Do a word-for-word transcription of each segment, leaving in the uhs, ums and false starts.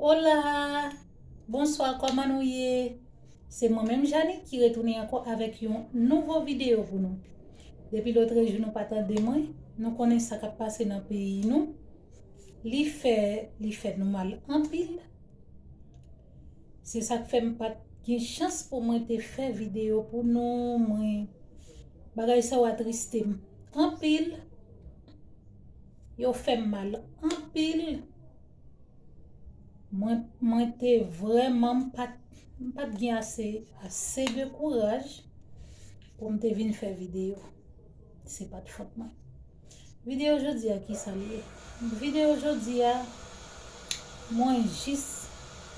Hola! Bonswa, kòman nou ye? Se mwen menm Janik ki retounen ankò avèk yon nouvo videyo pou nou. Depi lòtrejou nou pa tande mwen, nou konnen sa k ap pase nan peyi nou. Li fè, li fè nou mal anpil. Se sa k fè m pa t gen chans pou mwen te fè videyo pou nou. Mwen, bagay sa yo atriste m anpil. Yo fè m mal anpil. Mwen, mwen te vrèman, m pa t, m pa t gen ase, ase de kouraj pou m te vin fè videyo. Se pa t fòt mwen. Videyo jodi a, ki sa l ye? Videyo jodi a, mwen jis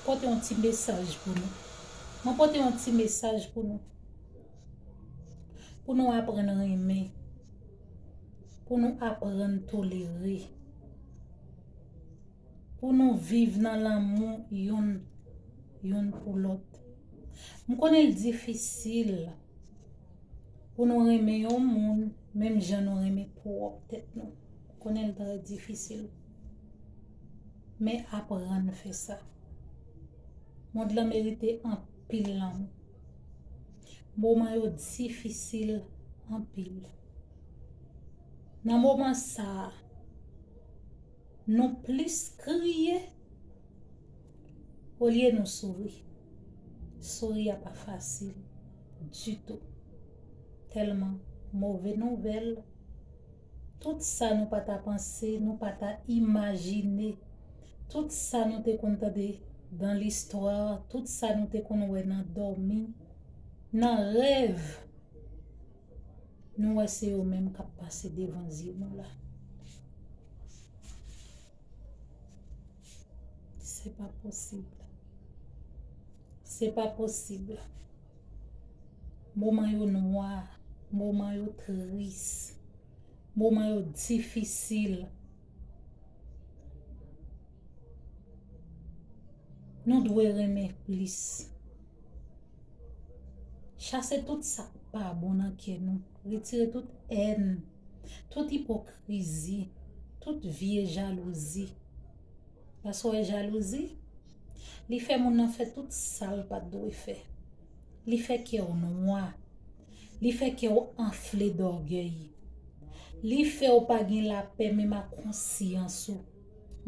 pote yon ti mesaj pou nou. Mwen pote yon ti mesaj pou nou. Pou nou aprann renmen. Pou nou aprann tolere. Pou nou viv nan lanmou youn, youn pou lòt. M konnen l difisil pou nou renmen yon moun menm jan nou renmen pwòp tèt nou. M konnen l trè difisil. Men aprann fè sa. Mond lan merite anpil lanmou. Moman yo difisil anpil. Nan moman sa a, nou plis kriye olye nou souri. Souri a pa fasil ditou. Tèlman move nouvèl, tout sa nou pa ta panse, nou pa ta imajine, tout sa nou te konn tande dan listwa, tout sa nou te konn wè nan dòmi, nan rèv, nou wè se yo menm k ap pase devan zye nou la. Se pa posib. Se pa posib. Moman yo nwa, moman yo tris, moman yo difisil. Nou dwe renmen plis. Chase tout sa k pa bon nan kè nou. Retire tout èn, tout ipokrizi, tout vye jalouzi. Paske w wè jalouzi, li fè moun nan fè tout sa l pa t dwe fè. Li fè kè w nwa. Li fè kè w anfle dògèy. Li fè w pa gen lapè menm ak konsyans ou,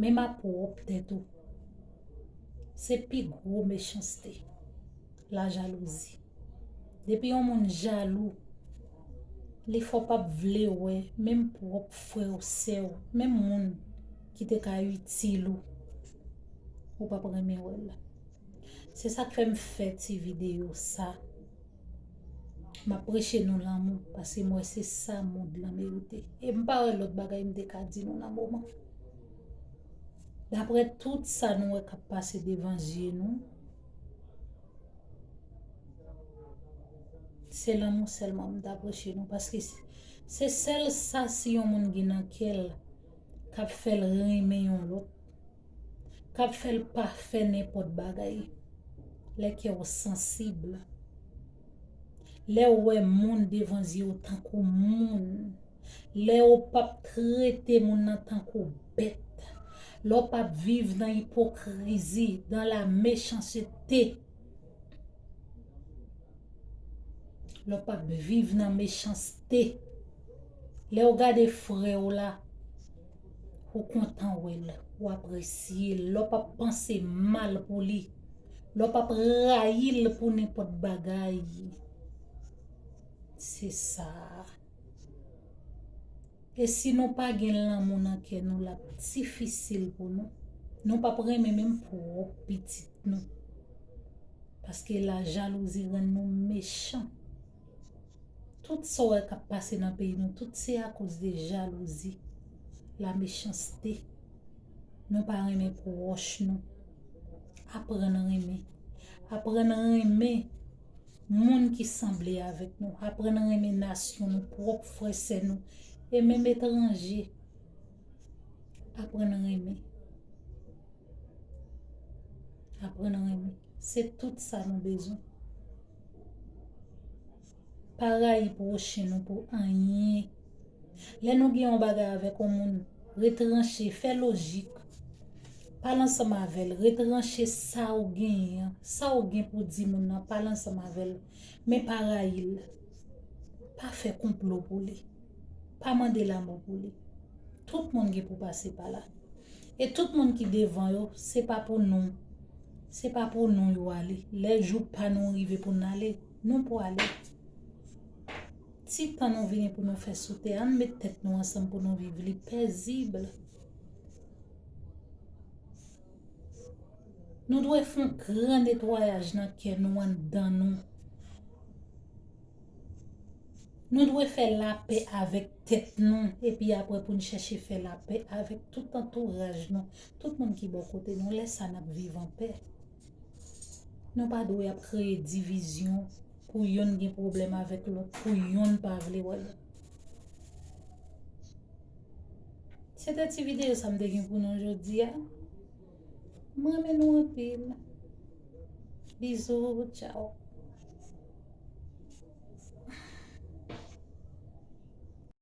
menm ak pwòp tèt ou. Se pi gwo mechanste, lajalouzi. Depi yon moun jalou, li fè w p ap vle wè menm pwòp frè w, sè w, menm moun ki te ka itil ou, ou p ap renmen wè l. Se sa k fè m fè ti videyo sa. M ap preche nou lanmou, paske m wè se sa mond lan merite. E m pa wè lòt bagay m te ka di nou nan moman. Daprè tout sa nou wè k ap pase devan zye nou, se lanmou sèlman m ta preche nou, paske se, se sèl sa, si yon moun gen nan kè l, k ap fè l renmen yon lòt, k ap fè l pa fè nenpòt bagay. Lè kè w sansib, lè w wè moun devan zye w tankou moun, lè w p ap trete moun nan tankou bèt, lè w p ap viv nan ipokrizi, dans la méchanceté, lè w p ap viv nan mechanste, lè w gade frè w la, ou kontan wè l, ou apresye l, lè w p ap panse mal pou li, lè w p ap rayi l pou nenpòt bagay. Se sa. E si nou pa gen lanmou nan kè nou, l ap difisil pou nou. Nou p ap renmen menm pwòp pitit nou. Paske lajalouzi rann nou mechan. Tout sa w wè k ap pase nan peyi nou, tout se akoz de jalouzi, lamechanste. Nou pa renmen pwòch nou. Aprann renmen. Aprann renmen moun ki sanble avèk nou. Aprann renmen nasyon nou, pwòp frè sè nou, e menm etranje. Aprann renmen. Aprann renmen. Se tout sa nou bezwen. Pa rayi pwochen nou pou anyen. Lè nou gen yon bagay avèk yon moun, retranche, fè lojik. Pale ansanm avè l, retranche sa ou genyen an, sa ou gen pou di moun nan, pale ansanm avè l, men pa rayi l. Pa fè konplo pou li. Pa mande lanmò pou li. Tout moun gen pou pase pa la. E tout moun ki devan yo, se pa pou nou. Se pa pou nou yo ale. Lè jou pa nou rive pou n ale, nou pou ale. Ti tan nou vini pou nou fè sou tè, ann met tèt nou ansanm pou nou viv li pezib. Nou dwe fè yon gran netwayaj nan kè nou, anndan nou. Nou dwe fè lapè avèk tèt nou, epi apre pou n chèche fè lapè avèk tout antouraj nou, tout moun ki bò kote nou. Lè sa n ap viv anpè. Nou pa dwe ap kreye divizyon pou yonn gen pwoblèm avèk lòt, pou yonn pa vle wè lòt. Se te ti videyo sa m te gen pou nou jodi a. M renmen nou anpil. Bizou, tchaw.